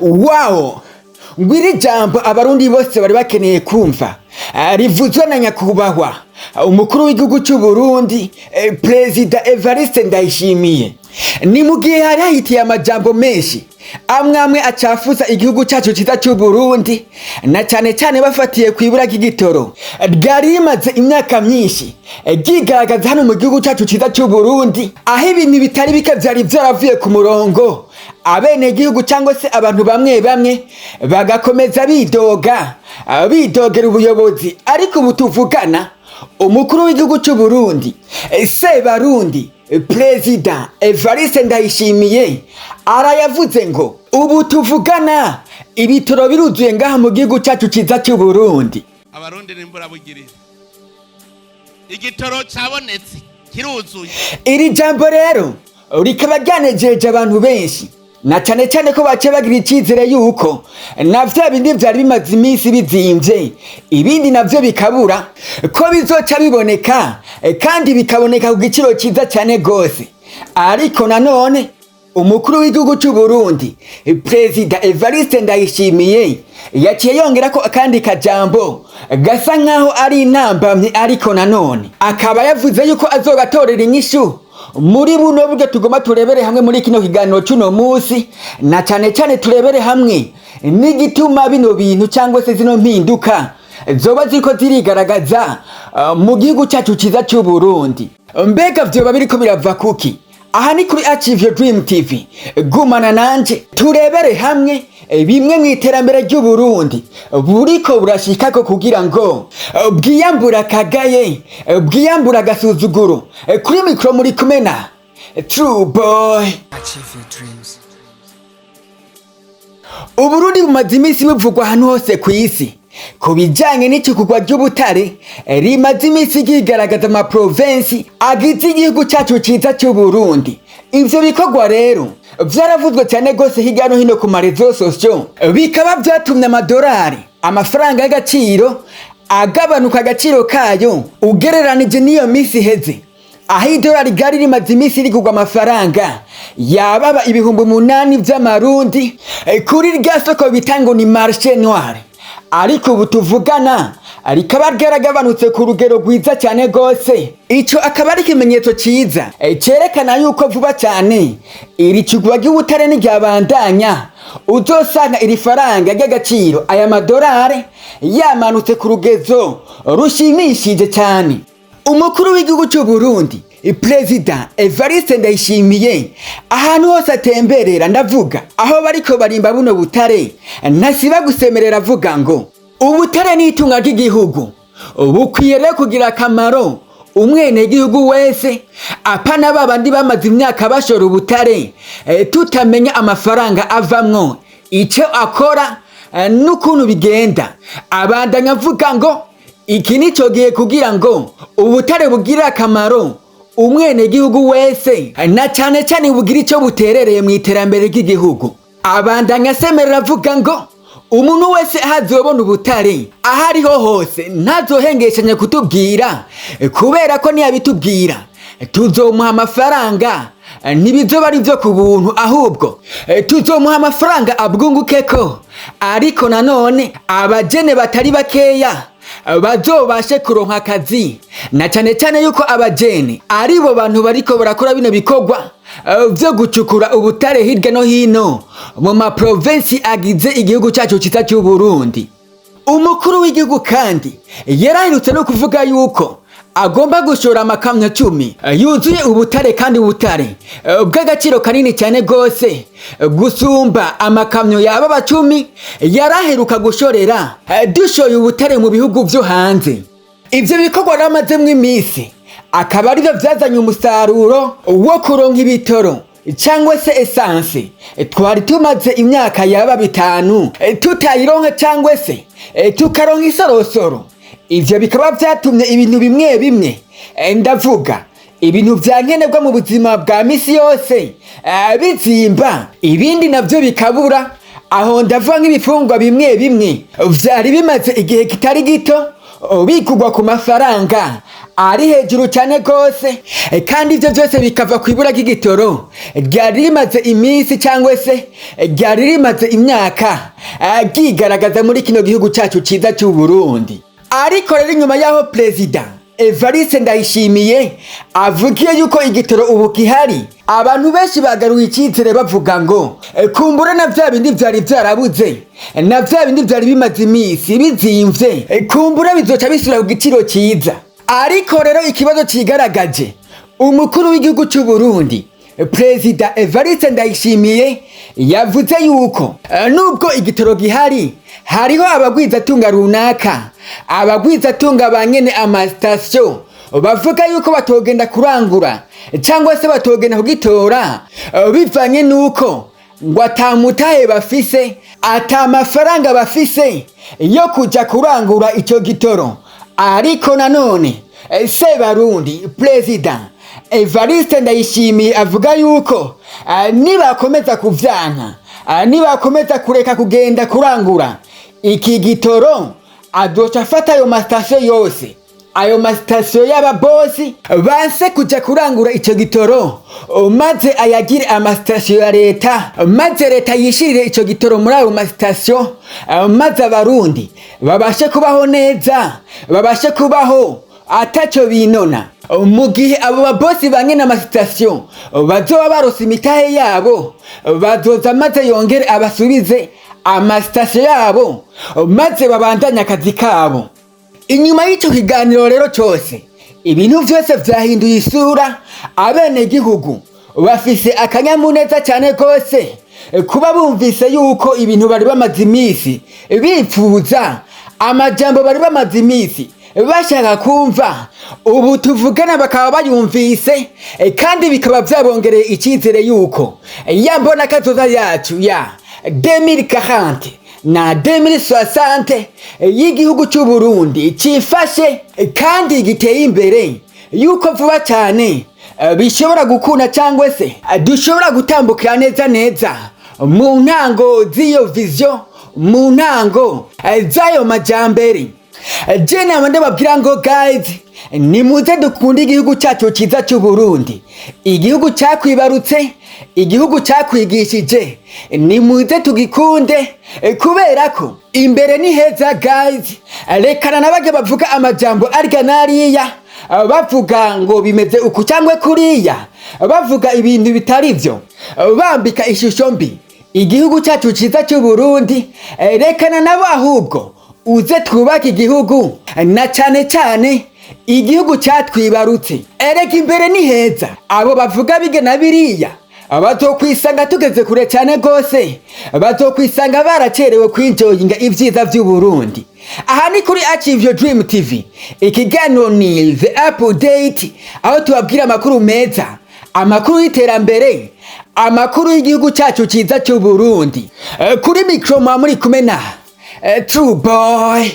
Wawo, ngwiri ijambo abarundi bose bari bakeneye kumva, rivuzwe na nyakubahwa umukuru w'igihugu cy'u Burundi, Perezida Evariste Ndayishimiye. Ni mu gihe hari hahitiye amajambo menshi amwe amwe acafuza igihugu cyacu cyiza cy'u Burundi, na cyane cyane bafatiye ku ibura ry'igitoro ryari rimaze imyaka myinshi ryigaragaza hano mu gihugu cyacu cyiza cy'u Burundi, aho ibintu bitari bike vyari vyaravuye ku murongo, abenegihugu cyangwa se abantu bamwe bamwe bagakomeza bidoga, bidogera ubuyobozi. Ariko ubu tuvugana, umukuru w'igihugu cy'u Burundi, Sebarundi, Perezida Evariste Ndayishimiye, arayavuze ngo ubu tuvugana ibitoro biruzuye ngaha mu gihugu cyacu cyiza cy'u Burundi. Abarundi n'imburabugirira, igitoro cabonetse, kiruzuye. Iri jambo rero rikaba ryanejeje abantu benshi, na cyane cyane ko baciye bagira icyizere yuko na vya bindi vyari bimaze iminsi bizimvye, ibindi navyo bikabura, ko bizoca biboneka, kandi bikaboneka ku giciro cyiza cyane gose. Ariko nanone umukuru w'igihugu cy'u Burundi, Perezida Evariste Ndayishimiye, yaciye yongera ko akandi kajambo gasa nkaho ari intambamyi, ariko nanone akaba yavuze yuko azogatorera inyishu muri buno buryo tugomba turebere hamwe muri kino kiganiro cy'uno munsi, na cyane cyane turebere hamwe n'igituma bino bintu cyangwa se zino mpinduka zoba ziriko zirigaragaza mu gihugu cyacu cyiza cy'u Burundi. Mbega vyoba biriko birava kuki? Aha ni kuri Achieve Your Dream TV. Gumana nanje turebere hamwe bimwe mu iterambere ry'u Burundi buriko burashikako kugira ngo bwiyambura akagaye, bwiyambura agasuzuguro. Kuri mikro muri kumwe na True Boy. Achieve your dreams. Uburundi bumaze iminsi buvugwa ahantu hose ku isi ku bijanye n'icukurwa ry'ubutare rimaze iminsi ryigaragaza mu maprovensi agize igihugu cyacu ciza c'Uburundi. Ivyo bikorwa rero vyaravuzwe cyane rwose hirya no hino ku ma réseaux sociaux, bikaba vyatumye amadolari, amafaranga y'agaciro, agabanuka agaciro kayo ugereranije n'iyo minsi iheze, aho idolari ryari rimaze iminsi rigurwa amafaranga yababa 8000 vy'amarundi, kuri rya soko bita ngo ni marché noir. Ariko ubu tuvugana rikaba ryaragabanutse ku rugero rwiza cyane rwose. Ico akaba ari ikimenyetso ciza, cerekana yuko vuba cyane iri cugwa ry'ubutare ntiryabandanya, uzosanga iri faranga ry'agaciro, aya madolari, yamanutse ku rugezo rushimishije cyane. Umukuru w'igihugu cy'u Burundi, Perezida Evariste Ndayishimiye, ahantu hose atemberera, ndavuga aho bariko barimba buno butare, ntasiba gusemerera avuga ngo ubutare ni itunga ry'igihugu, bukwiye rero kugira akamaro umwenegihugu wese, apana babandi bamaze imyaka bashora ubutare, tutamenya amafaranga avamwo icyo akora, n'ukuntu bigenda. Abandanya avuga ngo iki nico gihe kugira ngo ubutare bugire akamaro umwenegihugu wese, na cyane cyane bugire icyo buterereye mu iterambere ry'igihugu. Abandanya asemerera avuga ngo umuntu wese aho azobona ubutare aho ariho hose ntazohengeshanya kutubwira, kubera ko niyabitubwira tuzomuha amafaranga. Ntibizoba ari byo ku buntu, ahubwo tuzomuha amafaranga abwungukeko, ariko nanone abajene batari bakeya bazobashe kuronka akazi, na cyane cyane yuko abajene aribo bantu bariko barakora bino bikorwa vyo gucukura ubutare hirya no hino mu maprovensi agize igihugu cyacu cyiza cy'u Burundi. Umukuru w'igihugu kandi yaraherutse no kuvuga yuko agomba gushora amakamyo 10 yuzuye ubutare, kandi ubutare bw'agaciro kanini cyane rwose gusumba amakamyo yaba abacumi yaraheruka gushorera, dushoye ubutare mu bihugu vyo hanze. Ivyo bikorwa ramazemwo iminsi akaba arivyo vyazanye umusaruro wo kuronka ibitoro cyangwa se essence twari tumaze imyaka yaba 5 tutayironka, cyangwa se tukaronka isorosoro. Ivyo bikaba vyatumye ibintu bimwe bimwe, ndavuga ibintu vya nkenerwa mu buzima bwa misi yose, bizimba, ibindi navyo bikabura. Aho ndavuga nk'ibifungwa bimwe bimwe vyari bimaze igihe kitari gito bigurwa ku mafaranga ari hejuru cyane rwose, kandi ibyo byose bikava ku ibura ry'igitoro ryari rimaze iminsi cyangwa se ryari rimaze imyaka ryigaragaza muri kino gihugu cyacu cyiza cy'u Burundi. Ariko rero, inyuma y'aho Perezida Evariste Ndayishimiye avugiye yuko igitoro ubu gihari, abantu benshi bagaruye icyizere, bavuga ngo kumbura na bya bindi byari byarabuze, na bya bindi byari bimaze iminsi bizimvye, kumbura bizoca bisubira ku giciro cyiza. Ariko rero ikibazo cigaragaje, umukuru w'igihugu cy'u Burundi, Perezida Evariste Ndayishimiye, yavuze yuko nubwo igitoro gihari, hariho abagwizatunga runaka, abagwizatunga ba nyene amasitasiyo, bavuga yuko batogenda kurangura cyangwa se batogenda kugitora, bivanye nuko ngo atamutahe bafise, ata mafaranga bafise yo kuja kurangura icyo gitoro. Ariko nanone Sebarundi Perezida Evariste Ndayishimiye avuga yuko nibakomeza kuvyanka, nibakomeza kureka kugenda kurangura iki gitoro, azoca afata ayo masitasiyo yose, ayo masitasiyo y'ababosi banse kuja kurangura ico gitoro, maze ayagire amasitasiyo ya leta, maze leta yishirire ico gitoro muri ayo masitasiyo, maze Abarundi babashe kubaho neza, babashe kubaho ataco binona. Mu gihe abo babosi ba nyene amasitasiyo bazoba barose imitahe yabo, bazoza maze yongere abasubize amasitasiyo yabo, maze babandanye akazi kabo. Inyuma y'icyo kiganiro rero cyose, ibintu vyose vyahinduye isura. Abenegihugu bafise akanyamuneza cyane rwose kuba bumvise yuko ibintu bari bamaze iminsi bipfuza, amajambo bari bamaze iminsi bashaka kumva, ubu tuvugana bakaba bayumvise, kandi bikaba byabongereye icyizere yuko ya mbona kazoza yacu ya 2040 na 2060 y'igihugu cy'u Burundi cifashe kandi giteye imbere, yuko vuba cyane bishobora gukunda cyangwa se dushobora gutambukira neza neza mu ntango z'iyo vision, mu ntango z'ayo majambere. Je nama ndababwira ngo guys, nimuze dukunde igihugu cyacu cyiza cy'u Burundi, igihugu cyakwibarutse, igihugu cyakwigishije. Nimuze tugikunde, kubera ko imbere ni heza. Guys, rekana nabajya bavuga amajambo arya n'ariya, bavuga ngo bimeze uku cyangwa kuriya, bavuga ibintu bitari byo, bambika ishusho mbi igihugu cyacu cyiza cy'u Burundi. Rekana nabo, ahubwo uze twubake igihugu, na cyane cyane igihugu cyatwibarutse. Erega imbere ni heza. Abo bavuga bige na biriya bazokwisanga tugeze kure cyane rwose, bazokwisanga baracerewe kwinjoyinga ibyiza by'u Burundi. Aha ni kuri Achieve Your Dream TV, ikiganiro ni The Update, aho tubabwira amakuru meza, amakuru y'iterambere, amakuru y'igihugu cyacu cyiza cy'u Burundi. Kuri micro mwa muri kumwe na True Boy.